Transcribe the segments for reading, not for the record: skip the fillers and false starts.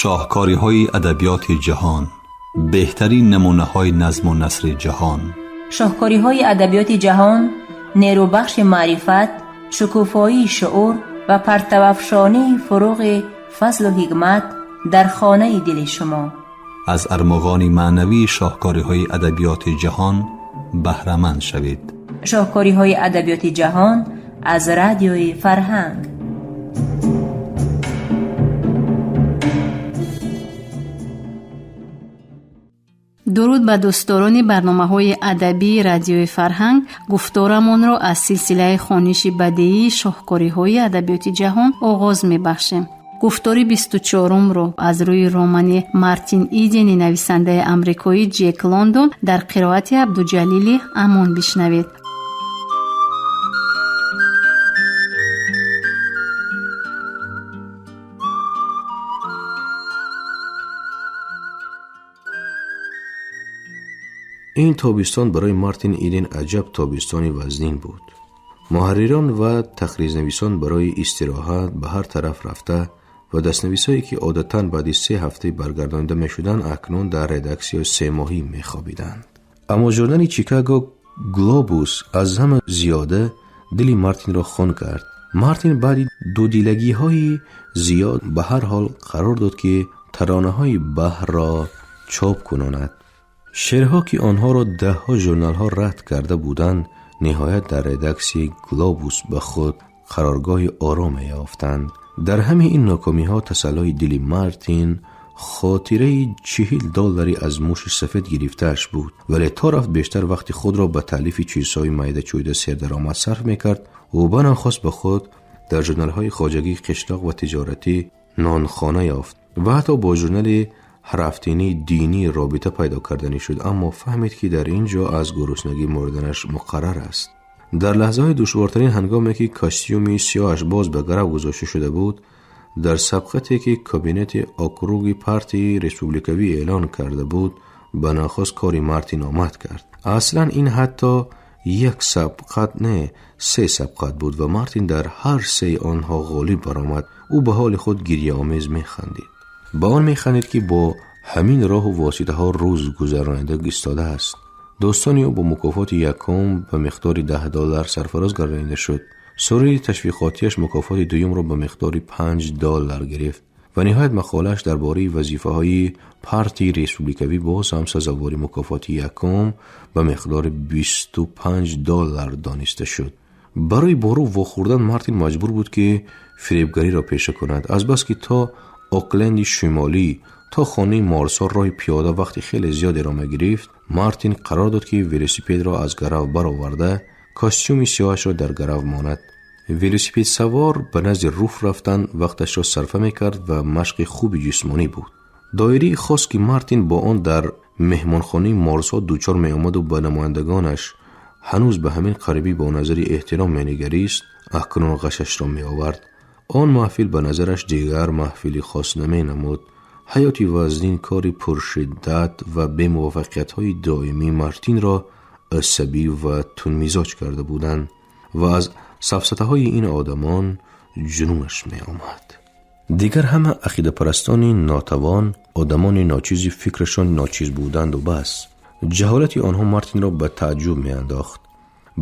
Шоҳкориҳои адабиёти ҷаҳон, беҳтарин намунаҳои назму насри ҷаҳон. Шоҳкориҳои адабиёти ҷаҳон нерӯбахши маърифат, шукуфоии шуур ва партавафшонии фуруғи фазлу ҳикмат дар хонаи дили шумо. Аз армуғони маънавии шоҳкориҳои адабиёти ҷаҳон баҳраманд шавед. Шоҳкориҳои адабиёти ҷаҳон аз Радиои Фарҳанг. Дуруд ба дӯстдорони барномаҳои адабии Радиои Фарҳанг. Гуфторамонро аз силсилаи хониши бадеии шоҳкориҳои адабиёти ҷаҳон оғоз мебахшем. Гуфтори 24-умро аз рӯи романи Мартин Идени нависандаи амрикоӣ Ҷек Лондон дар қироати Абдуҷалили Амон бишнавед. Ин тобистон барои Мартин Иден аҷаб тобистони вазнин буд. Муҳаррирон ва тақризнависон барои истироҳат ба ҳар тараф рафта ва дастнависҳое, ки одатан баъди 3 ҳафта баргардонида мешуданд, акнун дар редаксияи семоҳӣ мехобиданд. Аммо журнали Чикаго Глобус аз ҳама зиёда дили Мартинро хун кард. Мартин баъди дудилагиҳои зиёд ба ҳар ҳол қарор дод, ки таронаҳои баҳрро чоп кунонад. Шеърҳо, ки онҳоро даҳҳо журналҳо рад карда буданд, ниҳоят дар редаксияи Глобус ба худ қароргоҳи ороме ёфтанд. Дар ҳамаи ин нокомиҳо тасаллои дили Мартин хотираи 40 доллари аз муши сафед гирифтааш буд. Вале то рафт бештар вақти худро ба таълифи чизҳои майдачӯйда сердаромад сарф мекард. Ӯ банахост ба худ дар журналҳои хоҷагии қишлоқ ва тиҷоратӣ нонхона ёфт ва ҳатто бо журнали ҳарафтинии динӣ робита пайдо карданӣ шуд, аммо фаҳмид, ки дар ин ҷо аз гуруснагӣ мурданаш муқаррар аст. Дар лаҳзаҳои душвортарин, ҳангоме ки костюми сиёҳаш боз ба гарав гузошта шуда буд, дар сабқате, ки кабинети округи партияи республикавӣ эълон карда буд, ба нахост кори Мартин омад кард. Аслан ин ҳатто як сабқат не, се сабқат буд ва Мартин дар ҳар сеи онҳо ғолиб баромад. Ӯ ба ҳоли худ гирьяомез механдид. Ба он механдид, ки бо ҳамин роҳу воситаҳо рӯз гузаронида истодааст. Дӯстони ӯ бо мукофоти якум ба миқдори 10 доллар сарфароз гардонида шуд. Суруди ташвиқотиаш мукофоти дуюмро ба миқдори 5 доллар гирифт ва ниҳоят мақолааш дар бораи вазифаҳои партияи республикавӣ боз ҳам сазовори мукофоти якум ба миқдори 25 доллар дониста шуд. Барои бо Руф вохӯрдан Мартин маҷбур буд, ки фиребгариро пеша кунад. Азбаски то Окленди Шимолӣ, то хонаи Морсҳо роҳи пиёда вақти хеле зиёдеро мегирифт, Мартин қарор дод, ки велосипедро аз гарав бароварда, костюми сиёҳашро дар гарав монад. Велосипедсавор ба назди Руф рафтан вақташро сарфа мекард ва машқи хуби ҷисмонӣ буд. Доираи хос, ки Мартин бо он дар меҳмонхонаи Морсҳо дучор меомаду ба намояндагонаш ҳанӯз ба ҳамин қарибӣ бо назари эҳтиром менигарист, акнун ғашашро меовард. Он маҳфил ба назараш дигар маҳфили хос наменамуд. Ҳаёти вазнин, кори пуршиддат ва бемуваффақиятҳои доимӣ Мартинро асабӣ ва тунмизоҷ карда буданд ва аз сафсатаҳои ин одамон ҷунунаш меомад. Дигар ҳама ақидапарастони нотавон, одамони ночизи фикрашон ночиз буданду бас. Ҷаҳолати онҳо Мартинро ба тааҷҷуб меандохт.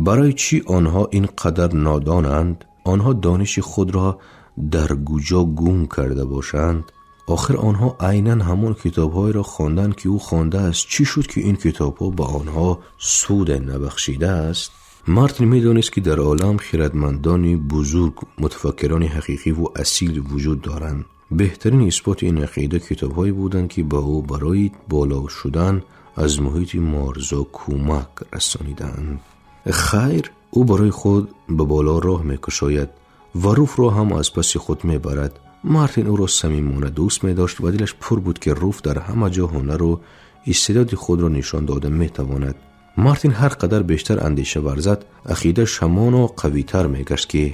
Барои чӣ онҳо ин қадар нодонанд? Онҳо дониши худро дар куҷо гум карда бошанд? Охир онҳо айнан ҳамон китобҳоеро хонданд, ки ӯ хондааст. Чӣ шуд, ки ин китобҳо ба онҳо суде набахшидааст? Мартин медонист, ки дар олам хиратмандони бузург, мутафаккирони ҳақиқиву асил вуҷуд доранд. Беҳтарин исботи ин ақида китобҳое буданд, ки ба ӯ барои боло шудан аз муҳити морзо кӯмак расониданд. Хайр, ӯ барои худ ба боло роҳ мекушояд ва Руфро ҳам аз паси худ мебарад. Мартин ӯро самимона дӯст медошт ва дилаш пур буд, ки Руф дар ҳама ҷо ҳунару истеъдоди худро нишон дода метавонад. Мартин ҳар қадар бештар андеша варзад, ақидааш ҳамоно қавитар мегашт, ки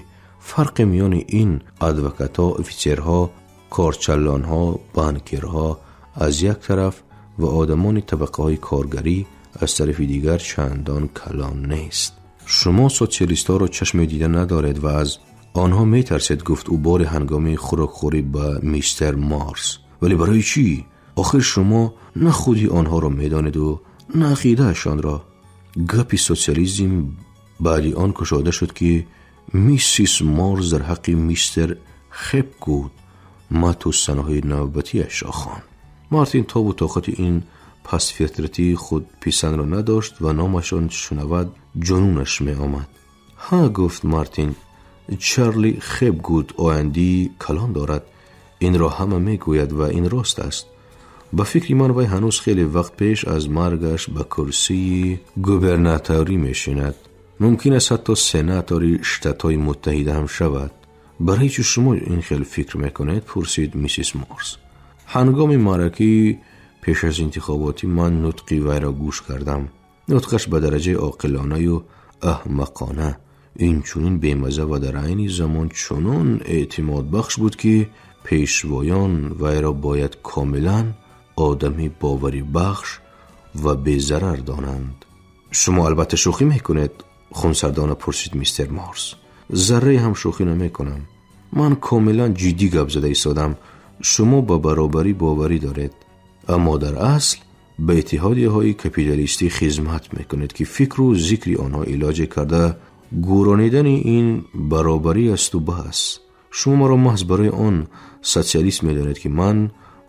фарқи миёни ин адвокатҳо, офитсерҳо, корчаллонҳо, банкирҳо аз як тараф ва одамони табақаҳои коргарӣ аз тарафи дигар чандон калон нест. Шумо социалистҳоро чашме дида надоред ва аз онҳо метарсед, гуфт ӯ бори ҳангоми хӯрокхӯрӣ ба мистер Морс. Вале барои чӣ? Охир шумо на худи онҳоро медонеду, на ақидаашонро. Гапи социализм баъди он кушода шуд, ки миссис Морз дар ҳаққи мистер Хепгуд мату саноҳои навбатиашро хонд. Мартин тобу тоқати ин пастфитрати худписандро надошт ва номашро шунавад, ҷунунаш меомад. Ҳа, гуфт Мартин, Чарли Хепгуд ояндии калон дорад. Инро ҳама мегӯяд ва ин рост аст. Ба фикри ман, вай ҳанӯз хеле вақт пеш аз маргаш ба курсии губернаторӣ мешинад. Мумкин аст, ҳатто сенатори Штатҳои Муттаҳида ҳам шавад. Барои чӣ шумо ин хел фикр мекунед? Пурсид миссис Морс. Ҳангоми маъракаи пеш аз интихоботӣ ман нутқи вайро гӯш кардам. Нутқаш ба дараҷаи оқилонаю аҳмақона инчунин бемаза ва дар айни замон чунон эътимодбахш буд, ки пешвоён вайро бояд комилан одами боварибахш ва безарар донанд. Шумо албатта шӯхӣ мекунед? Хунсардона пурсид мистер Морс. Заррае ҳам шӯхӣ намекунам. Ман комилан ҷиддӣ гап зада истодам. Шумо ба баробарӣ боварӣ доред, аммо дар асл ба иттиҳодияҳои капиталистӣ хизмат мекунед, ки фикру зикри онҳо илоҷе карда гӯронидани ин баробарӣ асту бас. Шумо маро маҳз барои он социалист медонед, ки ман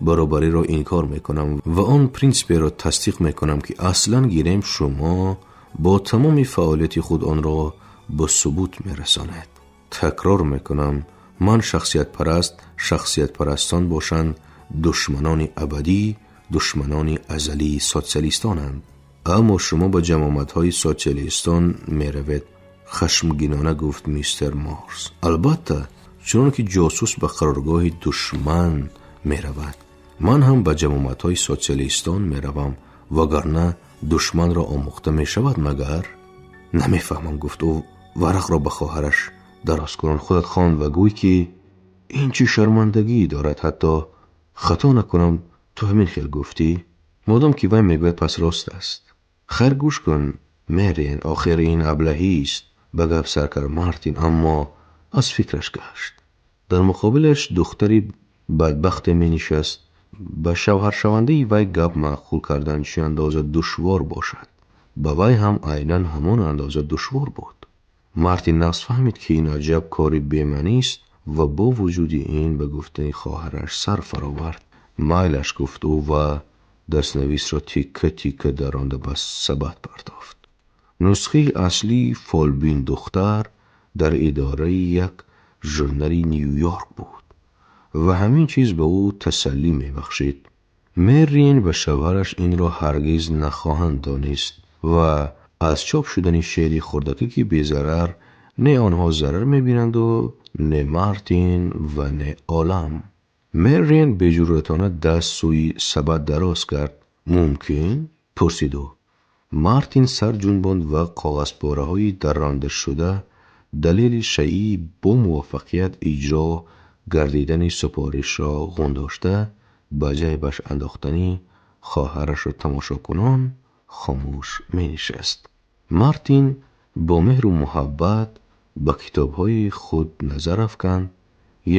баробариро инкор мекунам ва он принсиперо тасдиқ мекунам, ки аслан гирем шумо бо тамоми фаъолияти худ онро ба субут мерасонед. Такрор мекунам, ман шахсиятпараст, шахсиятпарастон бошанд душманони абадӣ, душманони азалии социалистонанд. Аммо шумо ба ҷамъомадҳои социалистон меравед, хашмгинона гуфт мистер Морс. Албатта, чунон ки ҷосус ба қароргоҳи душман меравад, ман ҳам ба ҷамъомадҳои социалистон меравам, вагарна душманро омӯхта мешавад магар? Намефаҳмам, гуфт ӯ варақро ба хоҳараш дарозкунон. Худат хон ва гӯй, ки ин чӣ шармандагӣ дорад. Ҳатто хато накунам, ту ҳамин хел гуфтӣ. Модом ки вай мегӯяд, пас рост аст. Хайр, гӯш кун, Мериен, охир ин аблаҳист, ба гап сар кард Мартин, аммо аз фикраш гашт. Дар муқобилаш духтари бадбахте менишаст. Ба шавҳаршавандаи вай гап маъқул кардан чӣ андоза душвор бошад, ба вай ҳам айнан ҳамон андоза душвор буд. Мартин нағз фаҳмид, ки ин аҷаб кори бемаънист ва бо вуҷуди ин ба гуфтаи хоҳараш сар фаровард. Майлаш, гуфт ӯ ва дастнависро тикка тикка даронда ба сабад партофт. Нусхаи аслии фолбин духтар дар идораи як журнали Ню-Йорк буд ва ҳамин чиз ба ӯ тасаллӣ мебахшид. Мерриен ва шавҳараш инро ҳаргиз нахоҳанд донист ва аз чоп шудани шеъри хурдакаки безарар не онҳо зарар мебинанду, не Мартин ва не олам. Мерриен беҷуръатона даст сӯи сабад дароз кард. Мумкин? Пурсид ӯ. Мартин сар ҷунбонд ва коғазпораҳои даррондашуда, далели шайъи бо муваффақият иҷро гардидани супоришро ғундошта ба ҷайбаш андохтани хоҳарашро тамошокунон хомӯш менишаст. Мартин бо меҳру муҳаббат ба китобҳои худ назар афканд.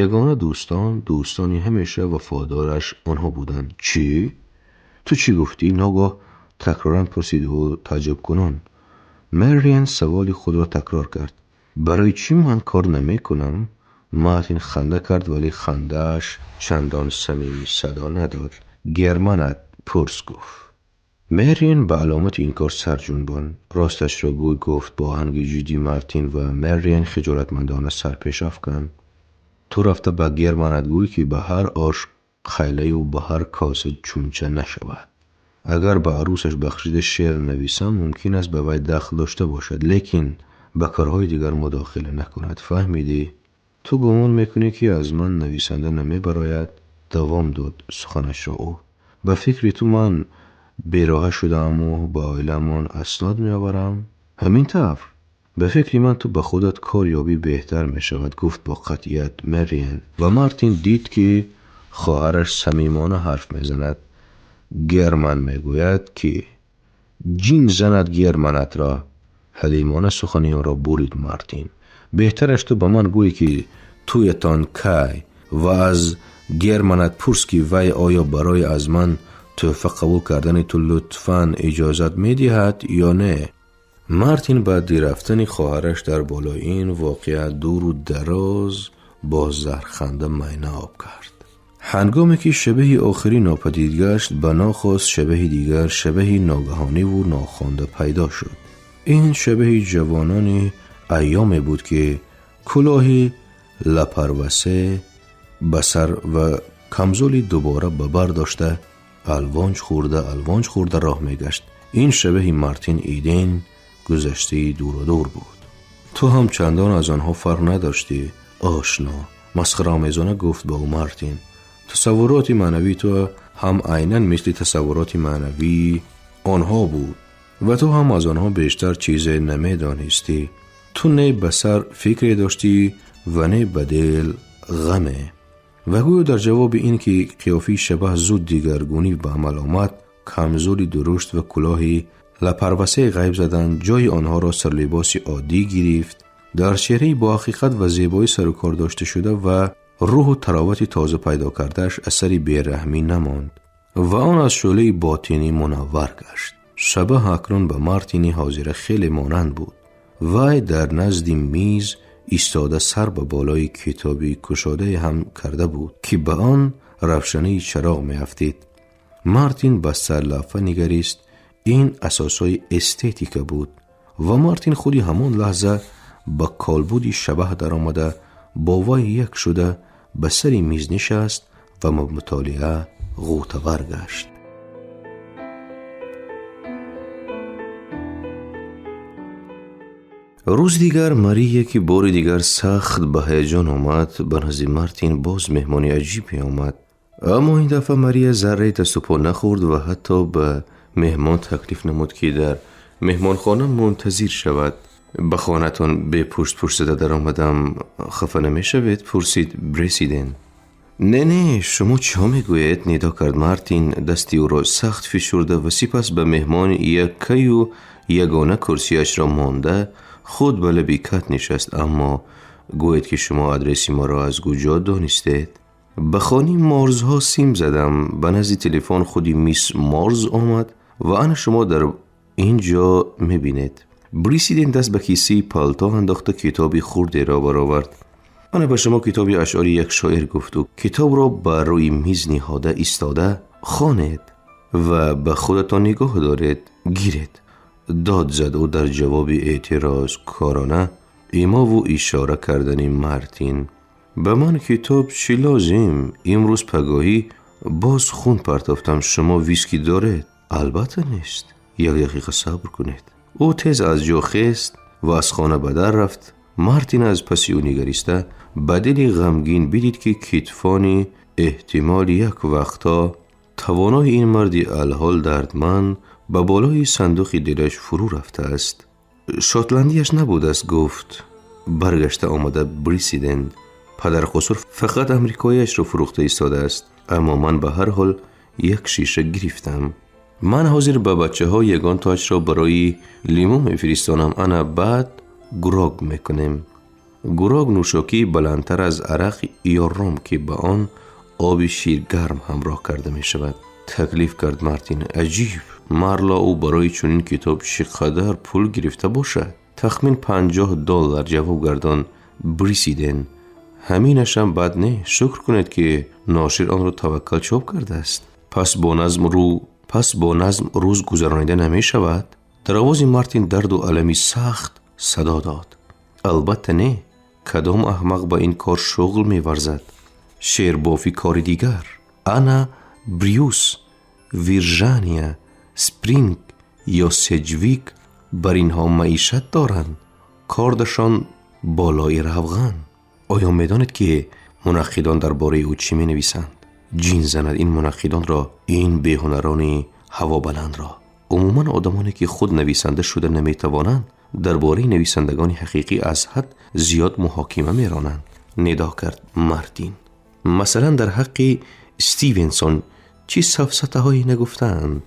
Ягона дӯстон, дӯстони ҳамеша вафодораш онҳо буданд. Чӣ? Ту чӣ гуфтӣ? Ногоҳ такроран пурсид ӯ тааҷҷубкунон. Мерриен саволи худро такрор кард. Барои чӣ ман кор намекунам? Мартин ханда кард, вале хандааш чандон самимӣ садо надод. Германат пурс, гуфт. Мерриен ба аломати инкор сар ҷунбонд. Росташро гӯй, гуфт бо оҳанги ҷиддӣ Мартин ва Мерриен хиҷолатмандона сар пеш афканд. Ту рафта ба Германат гӯй, ки ба ҳар ош қайлаю ба ҳар коса чумча нашавад. Агар ба арӯсаш бахшида шеър нависам, мумкин аст ба вай дахл дошта бошад, лекин ба корҳои дигар мудохила накунад. Фаҳмидӣ? Ту гумон мекунӣ, ки аз ман нависанда намебарояд? Давом дод суханашро ӯ. Ба фикри ту, ман бероҳа шудааму ба оилаамон аснод меоварам? Ҳамин тавр? Ба фикри ман, ту ба худат кор ёбӣ беҳтар мешавад, гуфт бо қатъият Мерриен ва Мартин дид, ки хоҳараш самимона ҳарф мезанад. Герман мегӯяд, ки ҷин занад Германатро, ҳалимона сухани ӯро бурид Мартин. Беҳтараш ту ба ман гӯӣ, ки тӯятон кай ва аз Германат пурс, ки вай оё барои аз ман тӯҳфа қабул кардани ту лутфан иҷозат медиҳад ё не. Мартин баъди рафтани хоҳараш дар болои ин воқеа дуру дароз бо заҳрханда майна об кард. Ҳангоме ки шабаҳи охирӣ нопадид гашт, ба нохост шабаҳи дигар, шабаҳи ногаҳониву нохонда пайдо шуд. Ин шабаҳи ҷавонони айёме буд, ки кӯлоҳи лапарвасе ба сар ва камзули дубора ба бар дошта, алвонҷ хӯрда, алвонҷ хӯрда роҳ мегашт. Ин шабаҳи Мартин Иден гузаштаи дуру дур буд. Ту ҳам чандон аз онҳо фарқ надоштӣ, ошно, масхараомезона гуфт ба ӯ Мартин. Тасаввуроти маънавии ту ҳам айнан мисли тасаввуроти маънавии онҳо буд ва ту ҳам аз онҳо бештар чизе намедонистӣ. Ту не ба сар фикре доштӣ ва не ба дил ғаме. Ва гӯё дар ҷавоби ин ки қиёфаи шабаҳ зуд дигаргунӣ ба амал омад, камзули дурушт ва кӯлоҳи лапарвасе ғайб заданд, ҷои онҳоро сарлибоси оддӣ гирифт. Дар чеҳраи бо ҳақиқат ва зебоӣ сарукор дошта шуда ва рӯҳу таровати тоза пайдо кардааш асари бераҳмӣ намонд ва он аз шӯълаи ботинӣ мунаввар гашт. Шабаҳ акнун ба Мартини ҳозира хеле монанд буд. Вай дар назди миз истода, сар ба болои китоби кушодае ҳам карда буд, ки ба он равшании чароғ меафтид. Мартин ба сарлавфа нигарист. Ин асосҳои эстетика буд ва Мартин худи ҳамон лаҳза ба колбуди шабаҳ даромада, бо вай як шуда, ба сари миз нишаст ва ба мутолиа ғӯтавар гашт. Рӯзи дигар Мария, ки бори дигар сахт ба ҳаяҷон омад, ба назди Мартин боз меҳмони аҷибе омад. Аммо ин дафъа Мария зарраи дасту по нахӯрд ва ҳатто ба меҳмон таклиф намуд, ки дар меҳмонхона мунтазир шавад. Ба хонаатон бепушт-пушт зада даромадам, хафа намешавед? Пурсид Бресиден. Не, не, шумо чиҳо мегӯед? Нидо кард Мартин, дасти ӯро сахт фишурда ва сипас ба меҳмон яккаю ягона курсиашро монда, худ ба лаби кат нишаст. Аммо гӯед, ки шумо адреси маро аз куҷо донистед? Ба хонаи Морзҳо сим задам, ба назди телефон худи мисс Морз омад ва ана шумо дар ин ҷо мебинед. Брисиден даст ба кисаи палто андохта, китоби хурдеро баровард. Ана ба шумо китоби ашъори як шоир, гуфт ӯ, китобро ба рӯи миз ниҳода истода. Хонед ва ба худатон нигоҳ доред. Гиред, дод зад ӯ дар ҷавоби эътирозкорона имову ишора кардани Мартин. Ба ман китоб чӣ лозим? Имрӯз пагоҳӣ боз хун партофтам. Шумо виски доред? Албатта нест. Як дақиқа сабр кунед. Ӯ тез аз ҷо хест ва аз хона ба дар рафт. Мартин аз паси ӯ нигариста, ба дили ғамгин бидид, ки китфони эҳтимол як вақтҳо тавонои ин марди алҳол дардманд ба болои сандуқи дилаш фурӯ рафтааст. Шотландияш набудааст, гуфт баргашта омада Брисиден. Падарқусур фақат амрикояшро фурӯхта истодааст, аммо ман ба ҳар ҳол як шиша гирифтам. Ман ҳозир ба бачаҳо ягон тоашро барои лимӯ мефиристонам. Ана баъд грог мекунем. Грог нӯшокии баландтар аз арақ ё ром, ки ба он оби ширгарм ҳамроҳ карда мешавад, таклиф кард Мартин. Аҷиб, Марло ӯ барои чунин китоб чӣ қадар пул гирифта бошад? Тахмин 50 доллар, ҷавоб гардон Брисиден. Ҳаминашам бад не. Шукр кунед, ки ношир онро таваккал чоп кардааст. Пас бо назм рӯз гузаронида намешавад? Дар овози Мартин дарду алами сахт садо дод. Албатта не. Кадом аҳмақ ба ин кор шуғл меварзад? Шеърбофӣ кори дигар. Ана Брюс, Виржания Спринг ё Седжвик бар инҳо маишат доранд, кордашон болои равған. Оё медонед, ки мунаққидон дар бораи ӯ чӣ менависанд? Ҷин занад ин мунаққидонро, ин беҳунарони ҳавобаландро. Умуман одамоне, ки худ нависанда шуда наметавонанд, дар бораи нависандагони ҳақиқӣ аз ҳад зиёд муҳокима меронанд, нидо кард Мартин. Масалан, дар ҳаққи Стивенсон чӣ сафсатаҳое нагуфтаанд?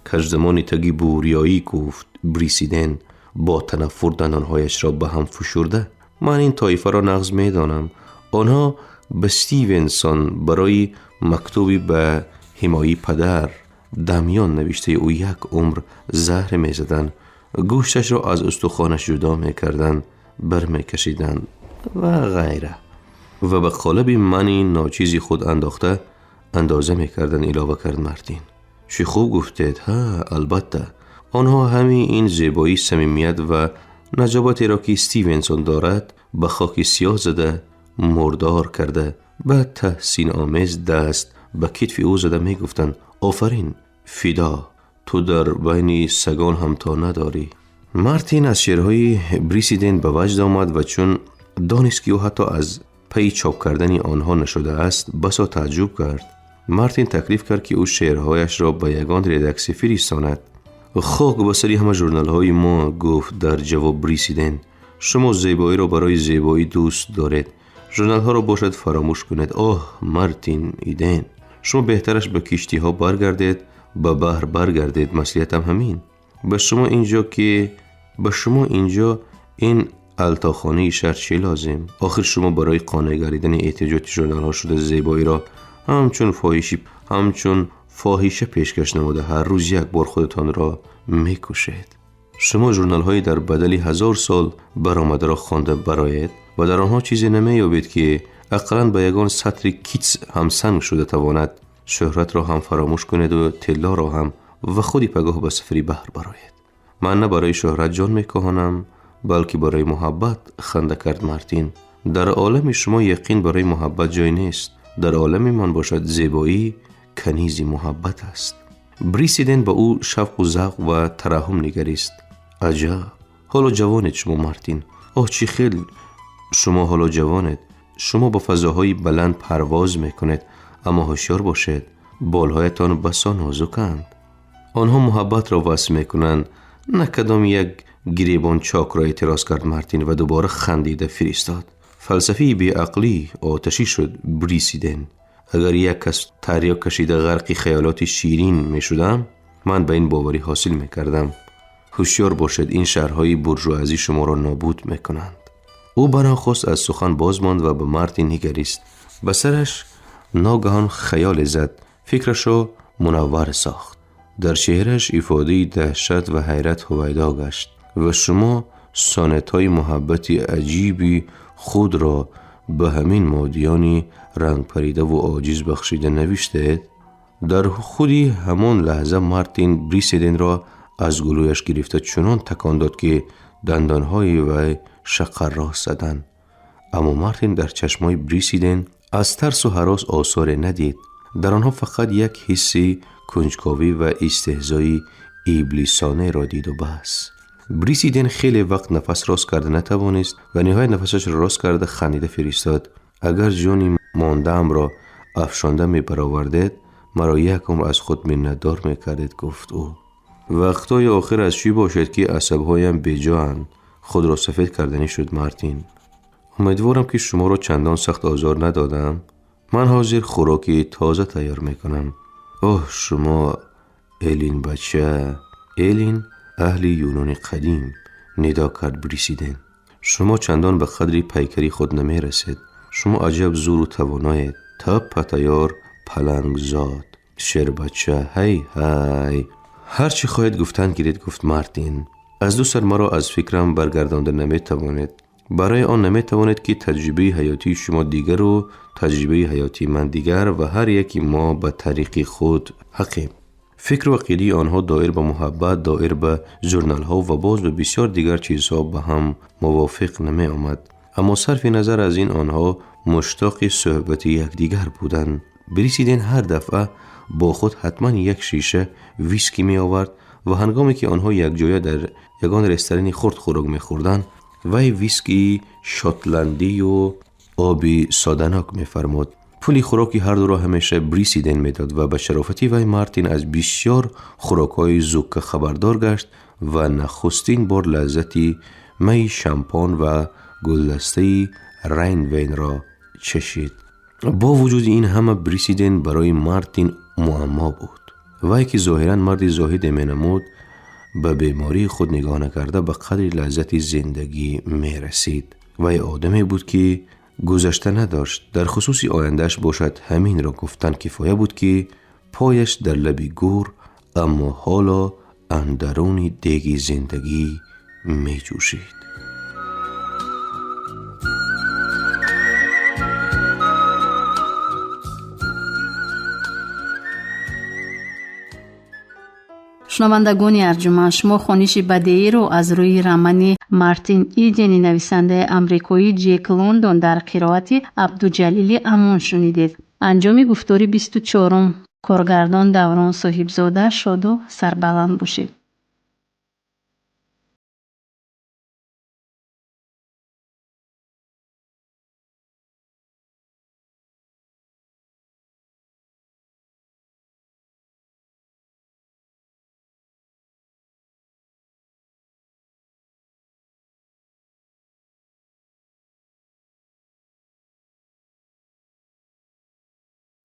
Кажзамони таги буриёӣ, гуфт Брисиден бо танаффур, дандонҳояшро ба ҳам фушурда. Ман ин тоифаро нағз медонам. Онҳо ба Стивенсон барои мактуби ба ҳимояи падар Дамён навиштаи ӯ як умр заҳр мезаданд, гӯшташро аз устухонаш ҷудо мекарданд, бармекашиданд ва ғайра ва ба қолаби мани ночизи худ андохта андоза мекарданд, илова кард Мартин. Чӣ хуб гуфтед, ҳа, албатта. Онҳо ҳамин ин зебоӣ, самимият ва наҷобатеро ки Стивенсон дорад ба хоки сиёҳ зада, мурдор карда, ба таҳсиномез даст ба китфи ӯ зада мегуфтанд: офарин, фидо, ту дар байни сагон ҳамто надорӣ. Мартин аз шеърҳои Брисиден ба ваҷд омад ва чун донист ки ӯ ҳатто аз пайи чоп кардани онҳо нашудааст, басо тааҷҷуб кард. Мартин таклиф кард ки ӯ шеърҳояшро ба ягон редаксия фиристонад. Хок ба сари ҳама журналҳои мо, гуфт дар ҷавоб Брисиден. Шумо зебоиро барои зебоӣ дӯст доред. Журналҳоро бошад фаромӯш кунед. Оҳ, Мартин Иден, шумо беҳтараш ба киштиҳо баргардед, ба баҳр баргардед. Маслиҳатам ҳамин. Ба шумо инҷо ки ба шумо инҷо ин алтохонаи шаҳр чӣ лозим? Охир шумо барои қонеъ гардидани эҳтиёҷоти журналҳо шуда зебоиро ҳамчун фоҳиша пешкаш намуда ҳар рӯз як бор худатонро мекушед. Шумо журналҳои дар бадали 1000 сол баромадаро хонда бароед ва дар онҳо чизе намеёбед ки ақаллан ба ягон сатри Китс ҳамсанг шуда тавонад. Шӯҳратро ҳам фаромӯш кунеду тиллоро ҳам ва худи пагоҳ ба сафари баҳр бароед. Ман на барои шӯҳрат ҷон мекоҳонам, балки барои муҳаббат, ханда кард Мартин. Дар олами шумо яқин барои муҳаббат ҷой нест. Дар олами ман бошад зебоӣ канизи муҳаббат аст. Брисиден ба ӯ шавқу завқ ва тараҳҳум нигарист. Аҷаб, ҳоло ҷавонед шумо, Мартин. Оҳ, чӣ хел шумо ҳоло ҷавонед. Шумо ба фазоҳои баланд парвоз мекунед, аммо ҳушёр бошед, болҳоятон басо нозуканд. Онҳо муҳаббатро васф мекунанд, на кадом як гиребон чокро, эътироз кард Мартин ва дубора хандида фиристод. Фалсафаи беақлӣ, оташӣ шуд Брисиден. Агар як кас тарёк кашида ғарқи хаёлоти ширин мешудам, ман ба ин боварӣ ҳосил мекардам. Ҳушёр бошед, ин шаҳрҳои буржуазӣ шуморо нобуд мекунанд. Ӯ банохост аз сухан боз монд ва ба Мартин нигарист. Ба сараш ногаҳон хаёле зад, фикрашро мунаввар сохт. Дар чеҳрааш ифодаи даҳшат ва ҳайрат ҳувайдо гашт ва шумо сонетҳои муҳаббати аҷиби худро ба ҳамин модиёни рангпаридаву оҷиз бахшида навиштед? Дар худи ҳамон лаҳза Мартин Брисиденро аз гулӯяш гирифта чунон такон дод, ки дандонҳои вай шақаррост заданд. Аммо Мартин дар чашмҳои Брисиден аз тарсу ҳарос осоре надид. Дар онҳо фақат як ҳисси кунҷковӣ ва истеҳзои иблисонеро диду бас. Брисиден хеле вақт нафас рост карда натавонист ва ниҳоят нафасашро рост карда хандида фиристод. Агар ҷони мондаамро афшонда мебаровардед, маро як умр аз худ миннатдор мекардед, гуфт ӯ. Вақтҳои охир аз чӣ бошед ки асабҳоям беҷоанд? Худро сафед карданӣ шуд Мартин. Умедворам ки шуморо чандон сахт озор надодам. Ман ҳозир хӯроки тоза тайёр мекунам. Оҳ, шумо Элин бача, Элин аҳли Юнони қадим, нидо кард Брисиден. Шумо чандон ба қадри пайкари худ намерасед. Шумо аҷаб зуру тавоноед. Таппа тайёр палангзод. Шербача, ҳай ҳай. Ҳар чӣ хоҳед гуфтан гиред, гуфт Мартин. Аз ду сар маро аз фикрам баргардонда наметавонед. Барои он наметавонед ки таҷрибаи ҳаётии шумо дигару таҷрибаи ҳаётии ман дигар ва ҳар яки мо ба тариқи худ ҳақем. Фикру ақидаи онҳо доир ба муҳаббат, доир ба журналҳо ва боз ба бисёр дигар чизҳо ба ҳам мувофиқ намеомад. Аммо сарфи назар аз ин онҳо муштоқи суҳбати якдигар буданд. Брисиден ҳар дафъа бо худ ҳатман як шиша виски меовард ва ҳангоме ки онҳо якҷоя дар ягон ресторани хурд хӯрок мехӯрданд, вай вискии шотландию оби соданок мефармуд. Пули хӯроки ҳардуро ҳамеша Брисиден медод ва ба шарофати вай Мартин аз бисёр хӯрокҳои зукка хабардор гашт ва нахустин бор лаззати майи шампон ва гулдастаи Райнвейнро чашид. Бо вуҷуди ин ҳама Брисиден барои Мартин муаммо буд. Вай ки зоҳиран марди зоҳиде менамуд, ба бемории худ нигоҳ накарда ба қадри лаззати зиндагӣ мерасид. Вай одаме буд ки Гузашта надошт. Дар хусуси ояндааш бошад, ҳаминро гуфтан кифоя буд, ки пояш дар лаби гӯр, аммо ҳоло андаруни деги зиндагӣ меҷӯшид. Шунавандагони арҷуманд, шумо хониши бадеиро аз рӯи романи Мартин Идени нависандаи амрикоӣ Ҷек Лондон дар қироати Абдуҷалили Амон шунидед. Анҷоми гуфтори 24-ум. Коргардон Даврон Соҳибзода. Шоду сарбаланд бошед.